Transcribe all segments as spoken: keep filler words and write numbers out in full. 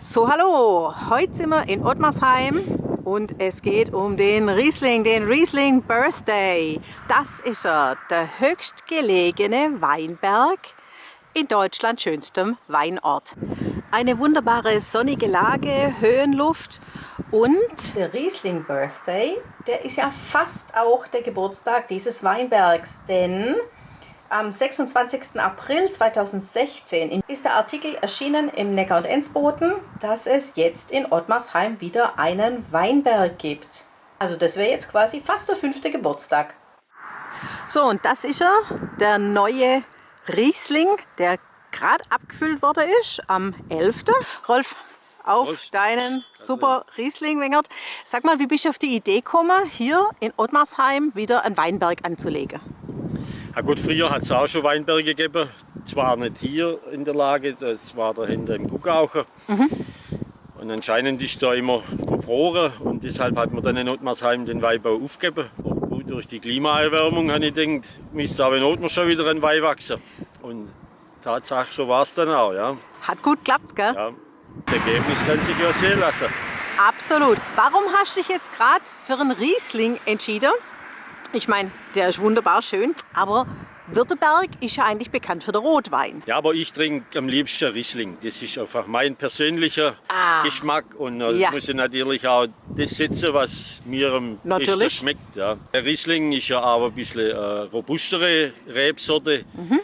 So, hallo, heut sin mer in Ottmarsheim und es geht um den Riesling, den Riesling Birthday. Das is er, der höchstgelegene Weinberg in Deutschlands schönstem Weinort. Eine wunderbare sonnige Lage, Höhenluft und der Riesling Birthday, der ist ja fast auch der Geburtstag dieses Weinbergs, denn am sechsundzwanzigsten April zweitausendsechzehn ist der Artikel erschienen im Neckar und Enzboten, dass es jetzt in Ottmarsheim wieder einen Weinberg gibt. Also das wäre jetzt quasi fast der fünfte Geburtstag. So, und das ist er, der neue Riesling, der grad abgefüllt worden ist am elften. Rolf, auf Prost. Deinen super Riesling, Wengert. Sag mal, wie bist du auf die Idee gekommen, hier in Ottmarsheim wieder einen Weinberg anzulegen? Na gut, früher hat's auch schon Weinberge gegeben. Zwar nicht hier in der Lage, das war da hinten im Guckauche. Mhm. Und anscheinend ist da immer verfroren und deshalb hat man dann in Ottmarsheim den Weinbau aufgegeben. Und gut, durch die Klimaerwärmung, habe ich gedacht, müsste auch in Ottmar schon wieder ein Wein wachsen. Und Tatsache, so war's dann auch, ja. Hat gut geklappt, gell? Ja. Das Ergebnis kann sich ja sehen lassen. Absolut. Warum hast du dich jetzt grad für einen Riesling entschieden? Ich mein, der ist wunderbar schön, aber Württemberg ist ja eigentlich bekannt für den Rotwein. Ja, aber ich trinke am liebsten Riesling. Das ist einfach mein persönlicher Ah. Geschmack und, äh, Ja. muss ich natürlich auch das setzen, was mir am besten Natürlich. schmeckt. Ja. Der Riesling ist ja auch ein bisschen, äh, robustere Rebsorte. Mhm.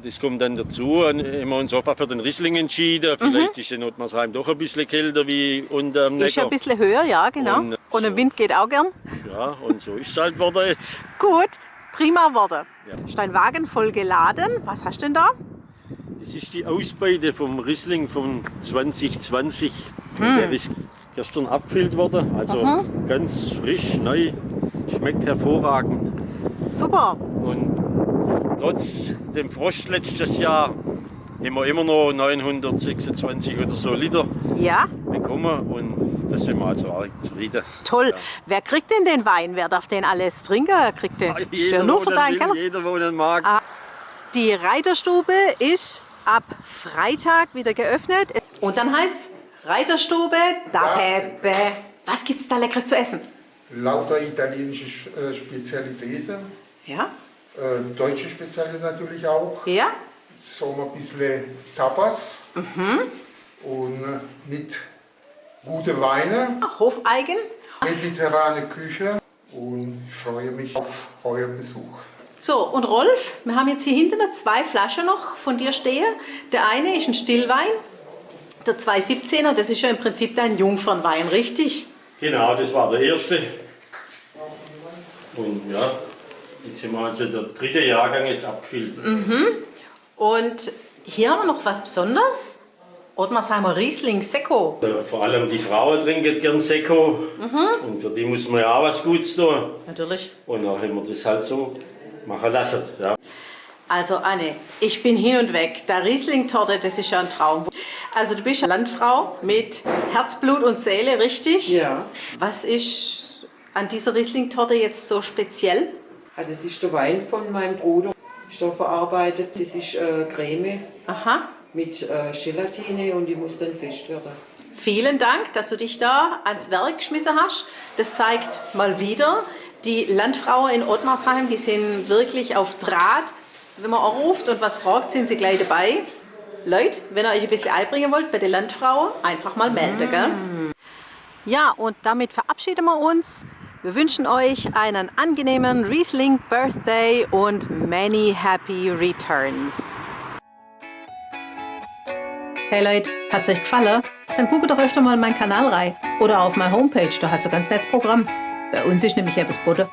Das kommt dann dazu, und haben wir uns einfach für den Riesling entschieden. Mhm. Vielleicht ist in Ottmarsheim doch ein bisschen kälter wie unten am Neckar. Ist ein bisschen höher, ja, genau. Und, äh, Und der so. Wind geht auch gern. Ja, und so ist es halt geworden jetzt. Gut, prima geworden. Ja. Ist dein Wagen voll geladen? Was hast du denn da? Das ist die Ausbeute vom Riesling von zwanzig zwanzig. Hm. Der ist gestern abgefüllt worden, also Mhm. ganz frisch, neu, schmeckt hervorragend. Super. Und trotz dem Frost letztes Jahr haben wir immer noch neunhundertsechsundzwanzig oder so Liter Ja. bekommen und da sind wir also auch zufrieden. Toll. Ja. Wer kriegt denn den Wein? Wer darf den alles trinken? Wer kriegt den? Ah, Ist der jeder, nur wo für den deinen will, Keller? jeder, wo den mag. Ah, die Reiterstube ist ab Freitag wieder geöffnet. Und dann heißt's Reiterstube da Ja. Pepe. Was gibt's da Leckeres zu essen? Lauter italienische Sch-, äh, Spezialitäten. Ja? Äh, deutsche Spezialitäten natürlich auch. Ja? So ein bisschen Tapas. Mhm. Und mit gute Weine. Hofeigen. Mediterrane Küche. Und ich freue mich auf euren Besuch. So, und Rolf, wir haben jetzt hier hinten noch zwei Flaschen noch von dir stehen. Der eine ist ein Stillwein, der zwei siebzehner, das ist ja im Prinzip dein Jungfernwein, richtig? Genau, das war der erste. Und ja, jetzt haben wir also der dritte Jahrgang jetzt abgefüllt. Mhm. Und hier haben wir noch was Besonderes. Ottmarsheimer Riesling Secco. Äh, vor allem die Frauen trinken gern Secco. Mhm. Und für die muss man ja auch was Gutes tun. Natürlich. Und dann haben wir das halt so machen lassen, ja. Also Anne, ich bin hin und weg. Die Riesling-Torte, das ist ja ein Traum. Also du bist eine Landfrau mit Herz, Blut und Seele, richtig? Ja. Was ist an dieser Riesling-Torte jetzt so speziell? Ah, das ist der Wein von meinem Bruder. Ist da verarbeitet. Das ist, äh, Creme Aha. mit, äh, Gelatine und die muss dann fest werden. Vielen Dank, dass du dich da ans Werk geschmissen hast. Das zeigt mal wieder, die Landfrauen in Ottmarsheim, die sind wirklich auf Draht. Wenn man anruft und was fragt, sind sie gleich dabei. Leute, wenn ihr euch ein bisschen einbringen wollt bei den Landfrauen, einfach mal melden, gell? Ja, und damit verabschieden wir uns. Wir wünschen euch einen angenehmen Riesling Birthday und many happy returns. Hey Leute, hat's euch gefallen? Dann guckt doch öfter mal in meinen Kanal rein oder auf meine Homepage, da hat's ein ganz nettes Programm. Bei uns ist nämlich etwas geboten.